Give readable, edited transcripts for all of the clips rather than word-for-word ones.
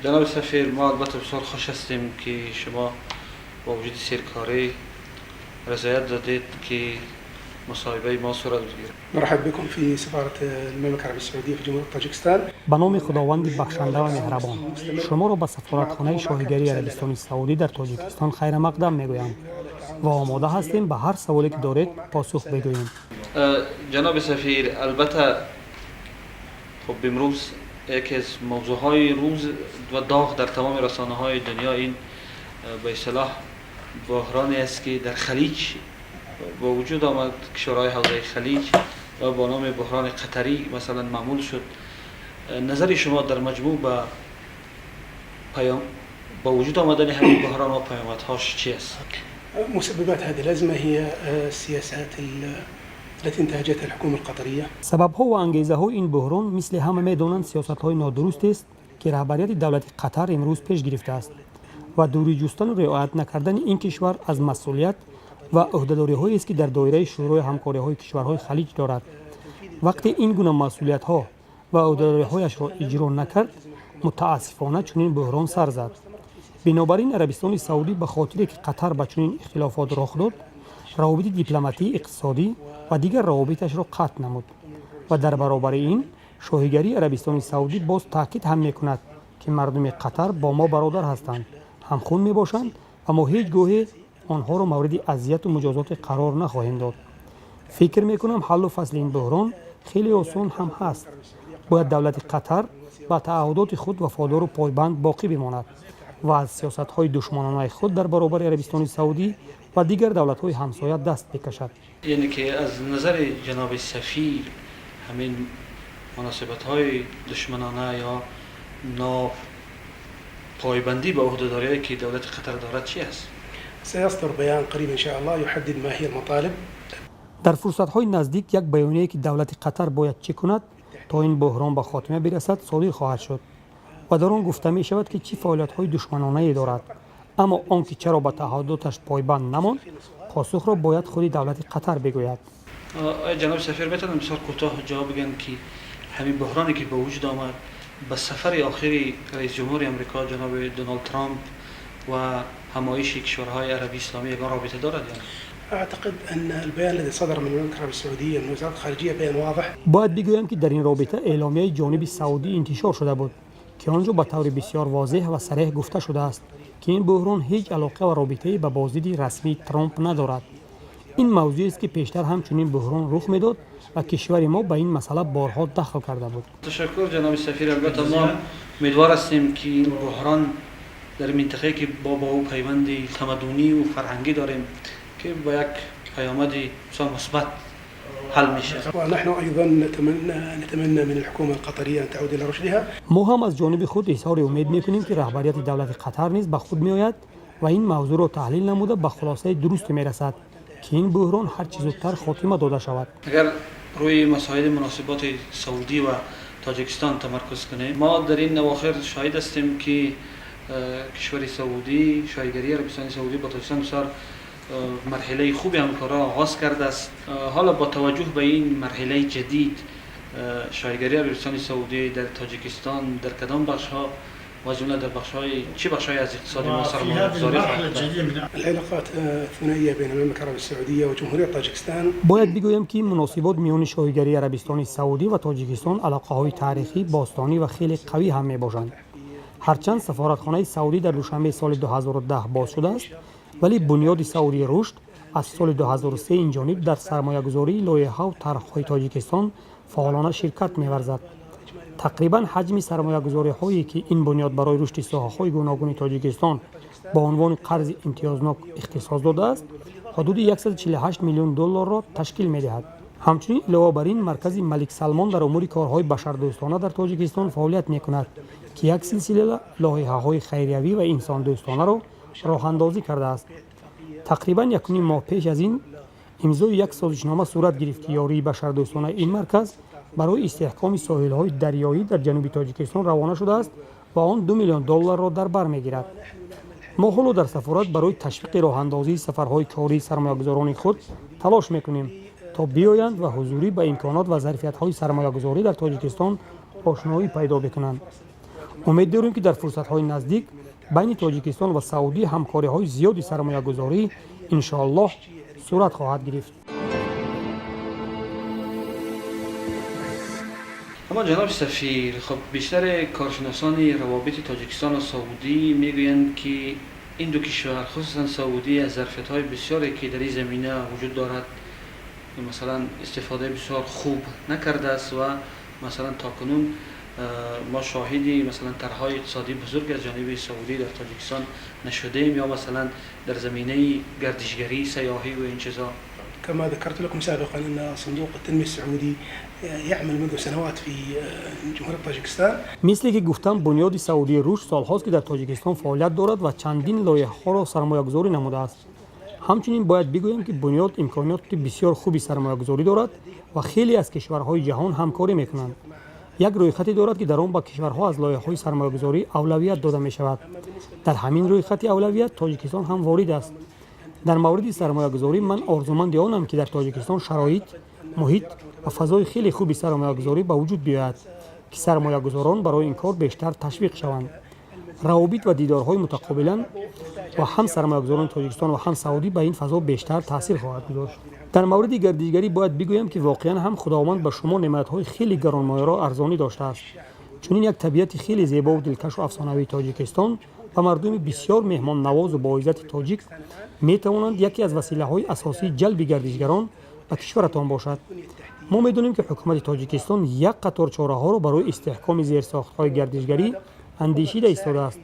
Ҷаноби сафир, мо албатта бисёр хуш ҳастем, ки шумо бо вуҷуди серкорӣ ризоят додед, ки мусоҳибаи мо сурат бигирад. نرحب بكم في سفارة المملكة العربية السعودية في جمهورية طاجيكستان. Ба номи Худованди бахшанда ва меҳрабон. Шуморо ба сафоратхонаи Шоҳигарии Арабистони Саудӣ дар Тоҷикистон хайрамақдам мегӯям ва омода ҳастем, ба ҳар саволе ки доред, посух бигӯем. Ҷаноби сафир, албатта, хуб, имрӯз яке аз мавзӯъҳои рӯз ва доғ дар тамоми расонаҳои дунё ин ба истилоҳ буҳроне аст, ки дар Халиҷ ба вуҷуд омад, кишварҳои ҳавзаи Халиҷ, ва бо номи буҳрони қатарӣ масалан маъмул шуд. Назари шумо дар маҷмӯъ ба паём ба вуҷуд омадани ҳамин буҳрон ва паёмадҳош чи аст? مسببات هذه الأزمة هي السياسات التي انتهجتها الحكومة القطرية. Сабабҳо ва ангезаҳои ин буҳрон, мисли ҳама медонанд, сиёсатҳои нодурустест, ки раҳбарияти давлати Қатар имрӯз пеш гирифтааст, ва дурӣ ҷустану риоят накардани ин кишвар аз масъулият ва ӯҳдадориҳоест, ки дар доираи Шӯрои ҳамкориҳои кишварҳои Халиҷ дорад. Вақте ин гуна масъулиятҳо ва ӯҳдадориҳояшро иҷро накард, мутаассифона, чунин буҳрон сар зад. Бинобар ин Арабистони Саудӣ, ба хотире ки Қатар ба чунин ихтилофот роҳ дод, равобити дипломатӣ, иқтисодӣ ва дигар равобиташро қатъ намуд. Ва дар баробари ин Шоҳигарии Арабистони Саудӣ боз таъкид ҳам мекунад, ки мардуми Қатар бо мо бародар ҳастанд, ҳамхун мебошанд ва мо ҳеҷ гоҳе онҳоро мавриди азияту муҷозоте қарор нахоҳем дод. Фикр мекунам, ҳаллу фасли ин буҳрон хеле осон ҳам ҳаст. Бояд давлати Қатар ба тааҳҳудоти худ вафодору пойбанд боқӣ бимонад ва аз сиёсатҳои душманонаи худ дар баробари Арабистони Саудӣ ва дигар давлатҳои ҳамсоя даст бикашад. Яъне ки аз назари ҷаноби сафир ҳамин муносибатҳои душманона ё нопойбандӣ ба ӯҳдадориҳое, ки давлати Қатар дорад, чи аст? سيصدر بيان قريب إن شاء الله يحدد ما هي المطالب. Дар фурсатҳои наздик як баёние, ки давлати Қатар бояд чӣ кунад, то ин буҳрон ба хотима бирасад, содир хоҳад шуд ва дар он гуфта мешавад, ки чӣ фаъолиятҳои душманонае дорад. Аммо он ки чаро ба тааҳҳудоташ пойбанд намонд, посухро бояд худи давлати Қатар бигӯяд. Оё ҷаноби сафир метавонанд бисёр кӯтоҳ ҷавоб бигӯянд, ки ҳамин буҳроне, ки ба вуҷуд омад, ба сафари охири раисҷумҳури Амрико ҷаноби Доналд Трамп ва ҳамоиши кишварҳои араби исломӣ ягон робита дорад ё не? أعتقد أن البيان الذي صدر من المملكة العربية السعودية، من وزارة الخارجية، بيان واضح. Бояд бигӯям, ки дар ин робита эъломияи ҷониби саудӣ интишор шуда буд, ки он ҷо ба таври бисёр возеҳ ва сареҳ гуфта шудааст, ки ин буҳрон ҳеҷ алоқа ва робитае ба боздиди расмии Трамп надорад. Ин мавзӯест, ки пештар ҳам чунин буҳрон рух медод ва кишвари мо ба ин масъала борҳо дахл карда буд. Ташаккур, ҷаноби сафир. Албатта, мо умедвор ҳастем, ки ин буҳрон дар минтақае, ки бо ӯ пайванди тамаддунию фарҳангӣ дорем, ки ба як паёмади бисёр мусбат ҳал мешавад. ونحن أيضا نتمنى من الحكومة القطرية أن تعود إلى رشدها. Мо ҳам аз ҷониби худ изҳори умед мекунем, ки раҳбарияти давлати Қатар низ ба худ меояд ва ин мавзӯъро таҳлил намуда, ба хулосаи дурусте мерасад, ки ин буҳрон ҳарчи зудтар хотима дода шавад. Агар рӯи масоили муносиботи Саудӣ ва Тоҷикистон тамаркуз кунем, мо дар ин авохир шоҳид ҳастем, ки кишвари Саудӣ, Шоҳигарии Арабистони Саудӣ бо Тоҷикистон бисёр марҳилаи хуби ҳамкориро оғоз кардааст. Ҳоло бо таваҷҷӯҳ ба ин марҳилаи ҷадид, Шоҳигарии Арабистони Саудӣ дар Тоҷикистон дар кадом бахшҳо ва ҷумла дар бахшҳои чӣ бахшҳое аз иқтисоди мо сармоягузорӣ хоҳад кард? العلاقات الثنائية بين المملكة العربية السعودية وجمهورية طاجكستان Бояд бигӯям, ки муносибот миёни Шоҳигарии Арабистони Саудӣ ва Тоҷикистон алоқаҳои таърихӣ, бостонӣ ва хеле қавӣ ҳам мебошанд. Ҳарчанд сафоратхонаи саудӣ дар Душанбе соли 2010 боз шудааст, вале Бунёди Саудии рушд аз соли 2003 ин ҷониб дар сармоягузории лоиҳаву тарҳҳои Тоҷикистон фаъолона ширкат меварзад. Тақрибан ҳаҷми сармоягузориҳое, ки ин бунёд барои рушди соҳаҳои гуногуни Тоҷикистон ба унвони қарзи имтиёзнок ихтисос додааст, ҳудуди 148 миллион долларро ташкил медиҳад. Ҳамчунин, илова бар ин, Маркази Малик Салмон дар умури корҳои башардӯстона дар Тоҷикистон фаъолият мекунад, ки як силсила лоиҳаҳои хайриявӣ ва инсондӯстонаро роҳандозӣ кардааст. Тақрибан 1,5 моҳ пеш аз ин имзои як созишнома сурат гирифт, ки ёрии башардӯстонаи ин марказ барои истиҳкоми соҳилҳои дарёӣ дар ҷануби Тоҷикистон равона шудааст ва он 2 миллион долларро дар бар мегирад. Мо ҳоло дар сафорат барои ташвиқи роҳандозии сафарҳои кории сармоягузорони худ талош мекунем, то биёянд ва ҳузурӣ ба имконот ва зарфиятҳои сармоягузорӣ дар Тоҷикистон ошноӣ пайдо бикунанд. Умед дорем, ки дар фурсатҳои наздик байни Тоҷикистон ва Саудӣ ҳамкориҳои зиёди сармоягузорӣ, иншоаллоҳ, сурат хоҳад гирифт. اما جناب سفیر، خب بیشتر کارشناسان روابط تاجیکستان و سعودی میگویند که این دو کشور، خصوصا سعودی، از ظرفیت‌های بسیاری که در این زمینه وجود دارد مثلا استفاده بسیار خوب نکرده است و مثلا تاکنون ما شاهدی مثلا طرح‌های اقتصادی بزرگ از جانب سعودی در تاجیکستان نشدیم یا مثلا در زمینه گردشگری، سیاحی و این چیزا. كما ذكرت لكم سابقا أن صندوق التنمية السعودي يعمل منذ سنوات في جمهورية طاجكستان. Мисле ки гуфтам, Бунёди Саудии рушд солҳост, ки дар Тоҷикистон фаъолият дорад ва чандин лоиҳаҳоро сармоягузорӣ намудааст. Ҳамчунин бояд бигӯям, ки бунёд имкониёти бисёр хуби сармоягузорӣ дорад ва хеле аз кишварҳои ҷаҳон ҳамкорӣ мекунанд. Як рӯйхате дорад, ки дар он ба кишварҳо аз лоиҳаҳои сармоягузорӣ авлавият дода мешавад. Дар ҳамин рӯйхати авлавият Тоҷикистон ҳам ворид аст. Дар мавриди сармоягузорӣ ман орзуманди онам, ки дар Тоҷикистон шароит, муҳит ва фазои хеле хуби сармоягузорӣ ба вуҷуд биёяд, ки сармоягузорон барои ин кор бештар ташвиқ шаванд. Равобит ва дидорҳои мутақобилан ва ҳам сармоягузорони Тоҷикистон ва ҳам Саудӣ ба ин фазо бештар таъсир хоҳад гузошт. Дар мавриди гардишгарӣ бояд бигӯям, ки воқеан ҳам Худованд ба шумо неъматҳои хеле гаронмояро арзонӣ доштааст. Чунин як табиати хеле зебову дилкашу афсонавии Тоҷикистон ва мардуми бисёр меҳмоннавозу боиззати тоҷик метавонанд яке аз василаҳои асосии ҷалби гардишгарон ба кишваратон бошад. Мо медонем, ки ҳукумати Тоҷикистон як қатор чораҳоро барои истиҳкоми зерсохтҳои гардишгарӣ андешида истодааст,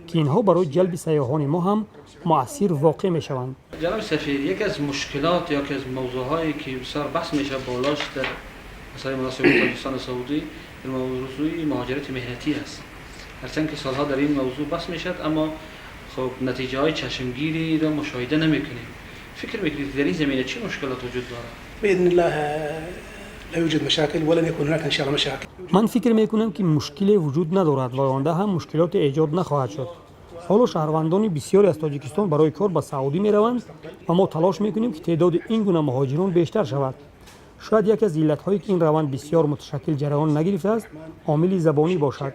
ки инҳо барои ҷалби сайёҳони мо ҳам муассир воқеъ мешаванд. جناب سفیر، یکی از مشکلات یا یکی از موضوعهایی که بسیار بحث میشه بالاش در مسئله مناسبات تاجیکستان و سعودی در موضوع مهاجرت مهنتی است. هرچند که سالها در این موضوع بحث میشد، اما خب نتیجه های چشمگیری را مشاهده نمیکنیم. فکر میکنید در این زمینه چه مشکلات وجود دارد؟ بإذن الله لا يوجد مشاكل ولن يكون هناك إن شاء الله مشاكل. Ман фикр мекунам, ки мушкиле вуҷуд надорад ва оянда ҳам мушкилоте эҷод нахоҳад шуд. Ҳоло шаҳрвандони бисёре аз Тоҷикистон барои кор ба Саудӣ мераванд ва мо талош мекунем, ки теъдоди ин гуна муҳоҷирон бештар шавад. Шояд яке аз иллатҳое, ки ин раванд бисёр муташаккил ҷараён нагирифтааст, омили забонӣ бошад.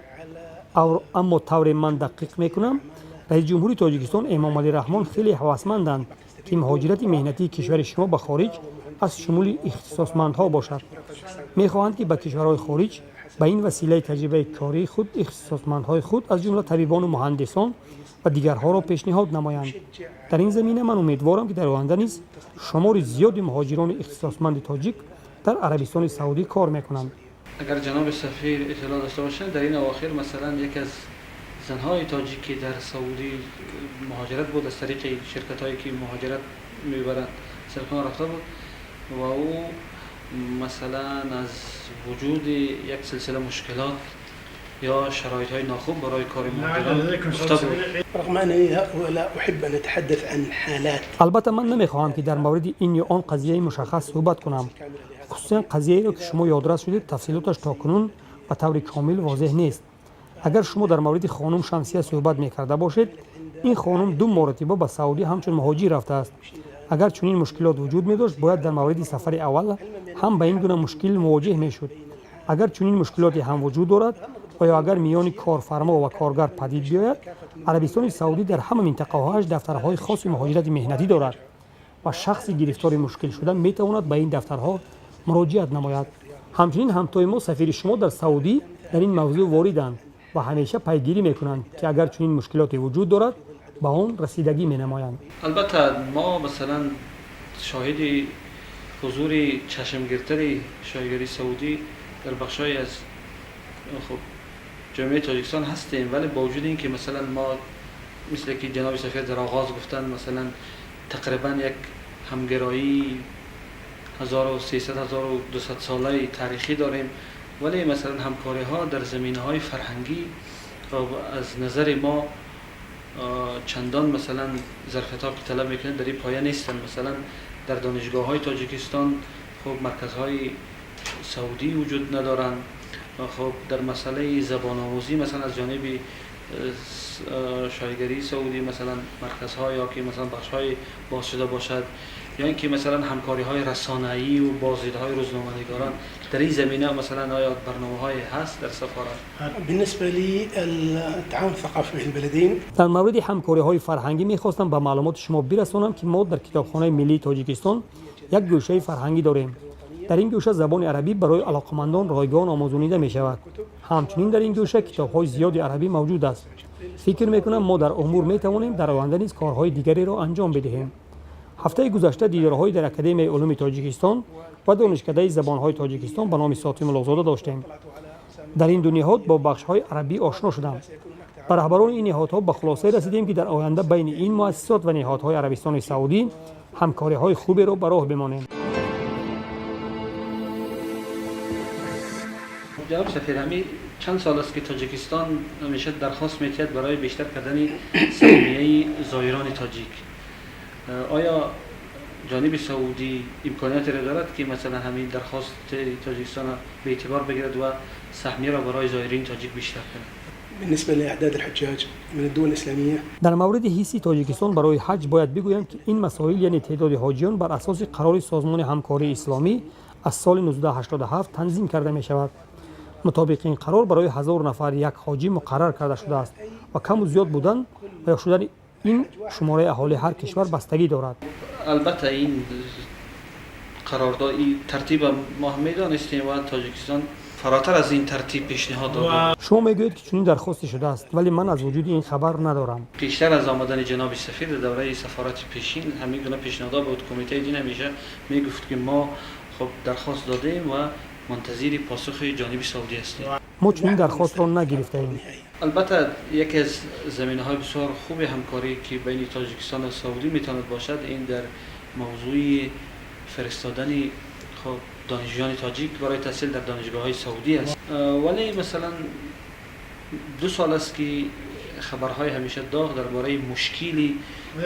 Аммо тавре ман дақиқ мекунам, раиси ҷумҳури Тоҷикистон Эмомалӣ Раҳмон хеле ҳавасманданд, ки муҳоҷирати меҳнатии кишвари шумо ба хориҷ аз шумули ихтисосмандҳо бошад. Мехоҳанд, ки ба кишварҳои хориҷ ба ин василаи таҷрибаи кории худ ихтисосмандҳои худ, аз ҷумла табибону муҳандисон ва дигарҳоро пешниҳод намоянд. Дар ин замина ман умедворам, ки дар оянда низ шумори зиёди муҳоҷирони ихтисосманди тоҷик дар Арабистони Саудӣ кор мекунанд. اگر جناب سفیر اطلاع داشته باشند، در این اواخر مثلا یکی از زنهای تاجیک که در سعودی مهاجرت بود، از طریق شرکت هایی که مهاجرت میبرند سرکان رفته بود و او مثلا از وجود یک سلسله مشکلات یا شرایط های ناخوب برای کار مهاجران گفته بود. رغم أنني لا أحب أن أتحدث عن حالات Албатта, ман намехоҳам, ки дар мавриди ин ё он қазияи мушаххас суҳбат кунам, хусусан қазияеро, ки шумо ёдрас шудед, тафсилоташ то кунун ба таври комил возеҳ нест. Агар шумо дар мавриди хонум Шамсия суҳбат мекарда бошед, ин хонум ду маротиба ба Саудӣ ҳамчун муҳоҷир рафтааст. Агар чунин мушкилот вуҷуд медошт, бояд дар мавриди сафари аввал ҳам ба ин гуна мушкил мувоҷеҳ мешуд. Агар чунин мушкилоте ҳам вуҷуд дорад ва ё агар миёни корфармо ва коргар падид биёяд, Арабистони Саудӣ дар ҳама минтақаҳояш дафтарҳои хоси муҳоҷирати меҳнатӣ дорад ва шахси гирифтори мушкил шуда метавонад ба ин дафтарҳо муроҷиат намояд. Ҳамчунин ҳамтои мо, сафири шумо дар Саудӣ, дар ин мавзӯъ вориданд ва ҳамеша пайгирӣ мекунанд, ки агар чунин мушкилоте вуҷуд дорад, ба он расидагӣ менамоянд. البته ما مثلا شاهد حضور چشمگیرتری شاهیگری سعودی در بخش‌های از خب جامعه تاجیکستان هستیم، ولی با وجود اینکه مثلا ما مثل که جناب سفیر در آغاز گفتن، مثلا تقریبا یک همگرایی 1300، 1200 ساله تاریخی داریم، ولی مثلا همکاری ها در زمینه های فرهنگی خب از نظر ما چندان مثلا ظرفیت ها که طلب میکنه در این پایه نیستن. مثلا در دانشگاه های تاجیکستان خب مرکزهای سعودی وجود ندارند. خب در مسئله زبان آموزی مثلا از جانب شاهیگری سعودی مثلا مرکزها یا که مثلا بخش های باز شده باشد. ё ин ки масалан ҳамкориҳои расонаӣ ва боздидҳои рӯзноманигорон дар ин замина масалан оё барномаҳое ҳаст дар сафорат? بالنسبة للتعاون الثقافي بين البلدين، Дар мавриди ҳамкориҳои фарҳангӣ мехостам ба маълумоти шумо бирасонам, ки мо дар Китобхонаи миллии Тоҷикистон як гӯшаи фарҳангӣ дорем. Дар ин гӯша забони арабӣ барои алоқамандон ройгон омӯзонида мешавад. Ҳамчунин дар ин гӯша китобҳои зиёди арабӣ мавҷуд аст. Фикр мекунам, мо дар умур метавонем дар оянда низ корҳои дигареро анҷом бидиҳем. Ҳафтаи гузашта дидорҳои дар Академияи улуми Тоҷикистон ва Донишкадаи забонҳои Тоҷикистон ба номи Сотим Улуғзода доштем. Дар ин ду ниҳод бо бахшҳои арабӣ ошно шудам. Ба раҳбарони ин ниҳодҳо ба хулосае расидем, ки дар оянда байни ин муассисот ва ниҳодҳои Арабистони Саудӣ ҳамкориҳои хуберо ба роҳ бимонем. Ҷаноб сафир, ҳамин чанд сол аст, ки Тоҷикистон ҳамеша дархост метиҳад барои бештар кардани саҳмияи зоирони тоҷик. Оё ҷониби саудӣ имкониятро дорад, ки масалан ҳамин дархости Тоҷикистонро ба эътибор бигирад ва саҳмияро барои зоирини тоҷик бештар кунад? بالنسبة لأعداد الحجاج من الدول الإسلامية، Дар мавриди ҳисси Тоҷикистон барои ҳаҷ бояд бигӯям, ки ин масоил, яъне теъдоди ҳоҷиён, бар асоси қарори Созмони ҳамкории исломӣ аз соли 1987 танзим карда мешавад. Мутобиқи ин қарор барои 1000 нафар як ҳоҷӣ муқаррар карда шудааст ва каму зиёд будан ва ё шудани ин шумораи аҳолии ҳар кишвар бастагӣ дорад. Албатта, ин қарордод, ин тартиба мо ҳам медонистем ва Тоҷикистон фаротар аз ин тартиб пешниҳод дод. Шумо мегӯед, ки чунин дархосте шудааст, вале ман аз вуҷуди ин хабар надорам. Пештар аз омадани ҷаноби сафир, дар давраи сафорати пешин ҳамин гуна пешниҳодҳо буд. Кумитаи дин ҳамеша мегуфт, ки мо хуб дархост додем ва мунтазири посухи ҷониби саудӣ ҳастем. Мо чунин дархостро нагирифтаем. Албатта, яке аз заминаҳои бисёр хуби ҳамкорӣ, ки байни Тоҷикистон ва Саудӣ метавонад бошад, ин дар мавзӯи фиристодани хуб донишҷӯёни тоҷик барои таҳсил дар донишгоҳҳои саудӣ аст. Вале масалан 2 сол аст, ки хабарҳои ҳамеша доғ дар бораи мушкили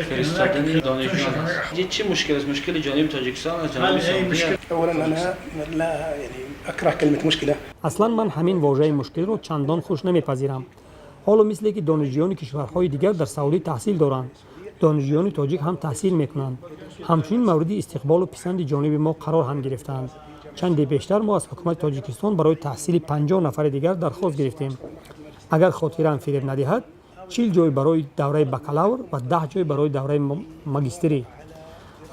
фиристодани донишҷӯён аст. Чӣ мушкил аст? Мушкили ҷониби Тоҷикистон аст, ҷониби саудӣ аст? أولا أنا لا يعني أكره كلمة مشكلة. Аслан ман ҳамин вожаи мушкилро чандон хуш намепазирам. Ҳоло мисле ки донишҷӯёни кишварҳои дигар дар Саудӣ таҳсил доранд, донишҷӯёни тоҷик ҳам таҳсил мекунанд. Ҳамчунин мавриди истиқболу писанди ҷониби мо қарор ҳам гирифтаанд. Чанде бештар мо аз ҳукумати Тоҷикистон барои таҳсили 50 нафари дигар дархост гирифтем. Агар хотираам фиреб надиҳад, 40 ҷой барои давраи бакалавр ва 10 ҷой барои давраи магистрӣ.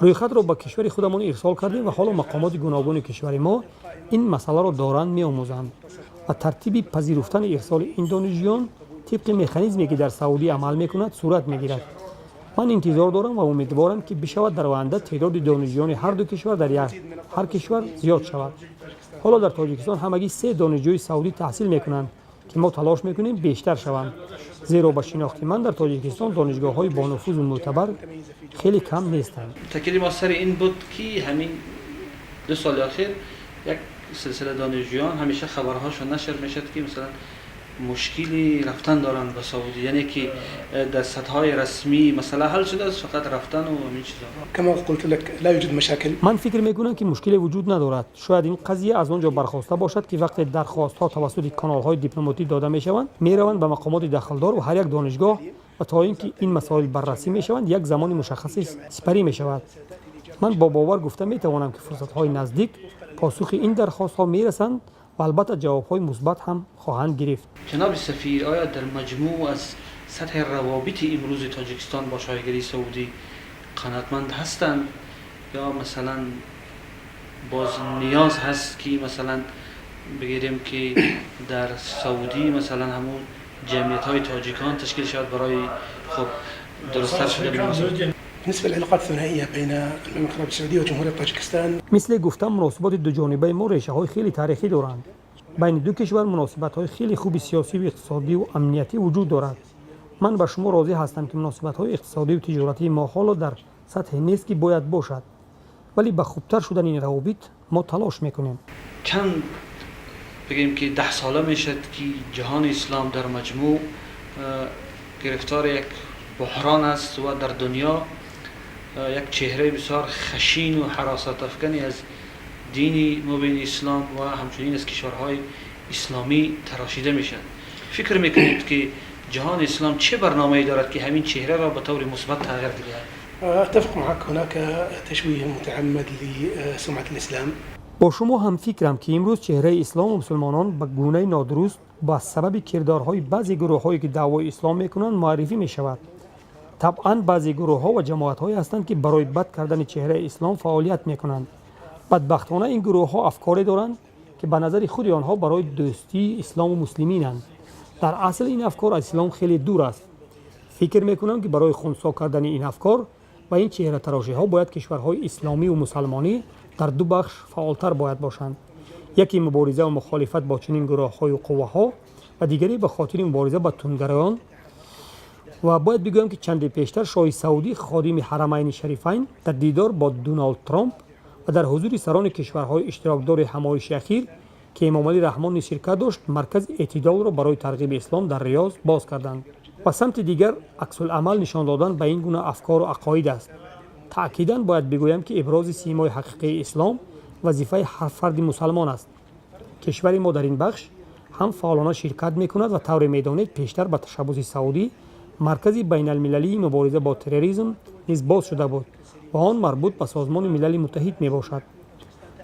Рӯйхатро ба кишвари худамон ирсол кардем ва ҳоло мақомоти гуногуни кишвари мо ин масъаларо доранд меомӯзанд ва тартиби пазируфтани ирсоли ин донишҷӯён тибқи механизме, ки дар Саудӣ амал мекунад, сурат мегирад. Ман интизор дорам ва умедворам, ки бишавад дар оянда теъдоди донишҷӯёни ҳар ду кишвар дар ҳар кишвар зиёд шавад. Ҳоло дар Тоҷикистон ҳамагӣ се донишҷӯи саудӣ таҳсил мекунанд, ки мо талош мекунем бештар шаванд, зеро ба шинохти ман дар Тоҷикистон донишгоҳҳои бонуфузу мӯътабар хеле кам нестанд. Таъкиди мо сари ин буд, ки ҳамин 2 соли охир як силсила донишҷӯён ҳамеша хабарҳошон нашр мешуд, ки масалан мушкили рафтан доранд ба Саудӣ, яъне ки дар сатҳҳои расмӣ масъала ҳал шудааст, фақат рафтану ҳамин чизҳо. كما قلت لك، لا يوجد مشاكل. Ман фикр мекунам, ки мушкиле вуҷуд надорад. Шояд ин қазия аз он ҷо бархоста бошад, ки вақте дархостҳо тавассути канолҳои дипломатӣ дода мешаванд, мераванд ба мақомоти дахлдор ва ҳар як донишгоҳ ва то ин ки ин масоил баррасӣ мешаванд, як замони мушаххасе сипарӣ мешавад. Ман бо бовар гуфта метавонам, ки фурсатҳои наздик посухи ин дархостҳо мерасанд ва албатта ҷавобҳои мусбат ҳам хоҳанд гирифт. Ҷаноби сафир, оё дар маҷмӯъ аз сатҳи равобити имрӯзи Тоҷикистон бо шоҳигарии саудӣ қаноатманд ҳастанд ё масалан боз ниёз ҳаст, ки масалан бигирем, ки дар Саудӣ масалан ҳамун ҷамъиятҳои тоҷикон ташкил шавад барои хуб дурусттар шудани муносибат? بالنسبة للعلاقات الثنائية بين المملكة العربية السعودية وجمهورية طاجكستان، Мисле гуфтам, муносиботи дуҷонибаи мо решаҳои хеле таърихӣ доранд. Байни ду кишвар муносибатҳои хеле хуби сиёсиву иқтисодиву амниятӣ вуҷуд дорад. Ман ба шумо розӣ ҳастам, ки муносибатҳои иқтисодиву тиҷоратии мо ҳоло дар сатҳе нест, ки бояд бошад, вале ба хубтар шудани ин равобит мо талош мекунем. Чанд бигем, ки 10 сола мешад, ки ҷаҳони ислом дар маҷмӯъ гирифтори як буҳрон аст ва дар дунё як чеҳраи бисёр хашину ҳаросатафкани аз дини мубини ислом ва ҳамчунин аз кишварҳои исломӣ тарошида мешавад. Фикр мекунед, ки ҷаҳони ислом чӣ барномае дорад, ки ҳамин чеҳраро ба таври мусбат тағйир диҳад? أتفق معك، هناك تشويه متعمد لسمعة الإسلام. Бо шумо ҳамфикрам, ки имрӯз чеҳраи ислому мусулмонон ба гунаи нодуруст ба сабаби кирдорҳои баъзе гурӯҳҳое, ки даъвои ислом мекунанд, муаррифӣ мешавад. Табъан, баъзе гурӯҳҳо ва ҷамоатҳое ҳастанд, ки барои бад кардани чеҳраи ислом фаъолият мекунанд. Бадбахтона, ин гурӯҳҳо афкоре доранд, ки ба назари худи онҳо барои дӯстии ислому муслиминанд. Дар асл ин афкор аз ислом хеле дур аст. Фикр мекунам, ки барои хунсо кардани ин афкор ва ин чеҳратарошиҳо бояд кишварҳои исломиву мусалмонӣ дар ду бахш фаъолтар бояд бошанд: яке мубориза ва мухолифат бо чунин гурӯҳҳою қувваҳо ва дигаре ба хотири мубориза ба тундгароён. Ва бояд бигӯям, ки чанде пештар шоҳи Саудӣ, ходими Ҳарамайни Шарифайн, дар дидор бо Доналд Трамп ва дар ҳузури сарони кишварҳои иштирокдори ҳамоиши ахир, ки Эмомалӣ Раҳмон низ ширкат дошт, маркази эътидолро барои тарғиби ислом дар Риёз боз карданд. Ва самти дигар аксуламал нишон додан ба ин гуна афкору ақоид аст. Таъкидан бояд бигӯям, ки ибрози симои ҳақиқии ислом вазифаи ҳар фарди мусалмон аст. Кишвари мо дар ин бахш ҳам фаъолона ширкат мекунад ва тавре медонед, пештар ба ташаббуси Саудӣ маркази байналмилалии мубориза бо терроризм низ боз шуда буд ва он марбут ба Созмони Милали Муттаҳид мебошад.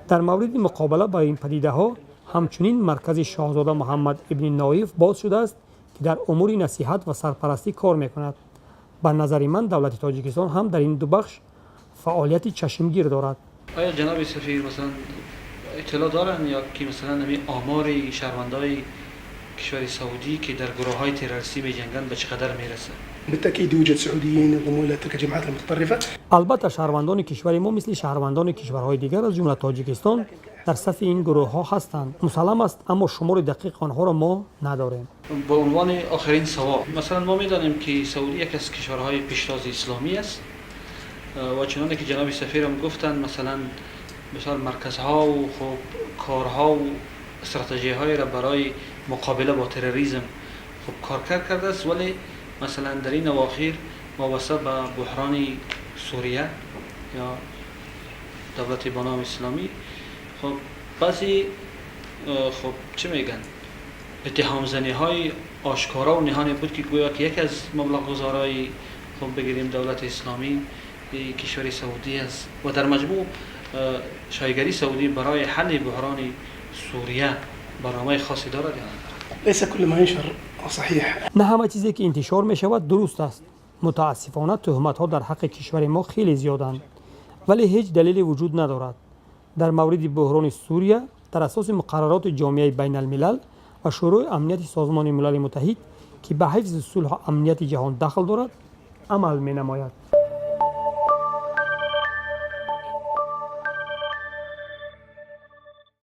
Дар мавриди муқобала ба ин падидаҳо ҳамчунин маркази шоҳзода Муҳаммад ибни Ноиф боз шудааст, ки дар умури насиҳат ва сарпарастӣ кор мекунад. Ба назари ман, давлати Тоҷикистон ҳам дар ин ду бахш фаъолияти чашмгир дорад. آیا جناب سفیر مثلا اطلاع دارن یا که مثلا همین آمار شهروندای کشور سعودی که در گروه های تروریستی می جنگند به چقدر میرسه؟ بالتأكيد يوجد سعوديين ينضمون إلى تلك الجماعات المتطرفة. Албатта, шаҳрвандони кишвари мо, мисли шаҳрвандони кишварҳои дигар, аз ҷумла Тоҷикистон, дар сафи ин гурӯҳҳо ҳастанд, мусаллам аст, аммо шумори дақиқи онҳоро мо надорем. به عنوان آخرین سوال، مثلا ما میدانیم که سعودی یکی از کشورهای پیشتاز اسلامی است و چنانه که جناب سفیر هم گفتند، مثلا مثال مرکزها و خب کارها و استراتژی های را برای مقابله با تروریسم خب کارکرد کرده است. ولی مثلا در این اواخر وابسته به بحران سوریه یا دولت به نام اسلامی، خب بعضی خب چه میگن، اتهام زنی های آشکارا و نهانی بود که گویا که یکی از مبلغ گذارای خب بگیریم دولت اسلامی کشور سعودی است. و در مجموع شاهیگری سعودی برای حل بحران سوریه برنامه خاصی دارد یا ندارد؟ ليس كل ما ينشر صحيح. На ҳама чизе, ки интишор мешавад, дуруст аст. Мутаассифона, тӯҳматҳо дар ҳаққи кишвари мо хеле зиёданд, вале ҳеҷ далеле вуҷуд надорад. Дар мавриди буҳрони Сурия, дар асоси муқаррароти ҷомеаи байналмилал ва Шӯрои Амнияти Созмони Милали Муттаҳид, ки ба ҳифзи сулҳу амнияти ҷаҳон дахл дорад, амал менамояд.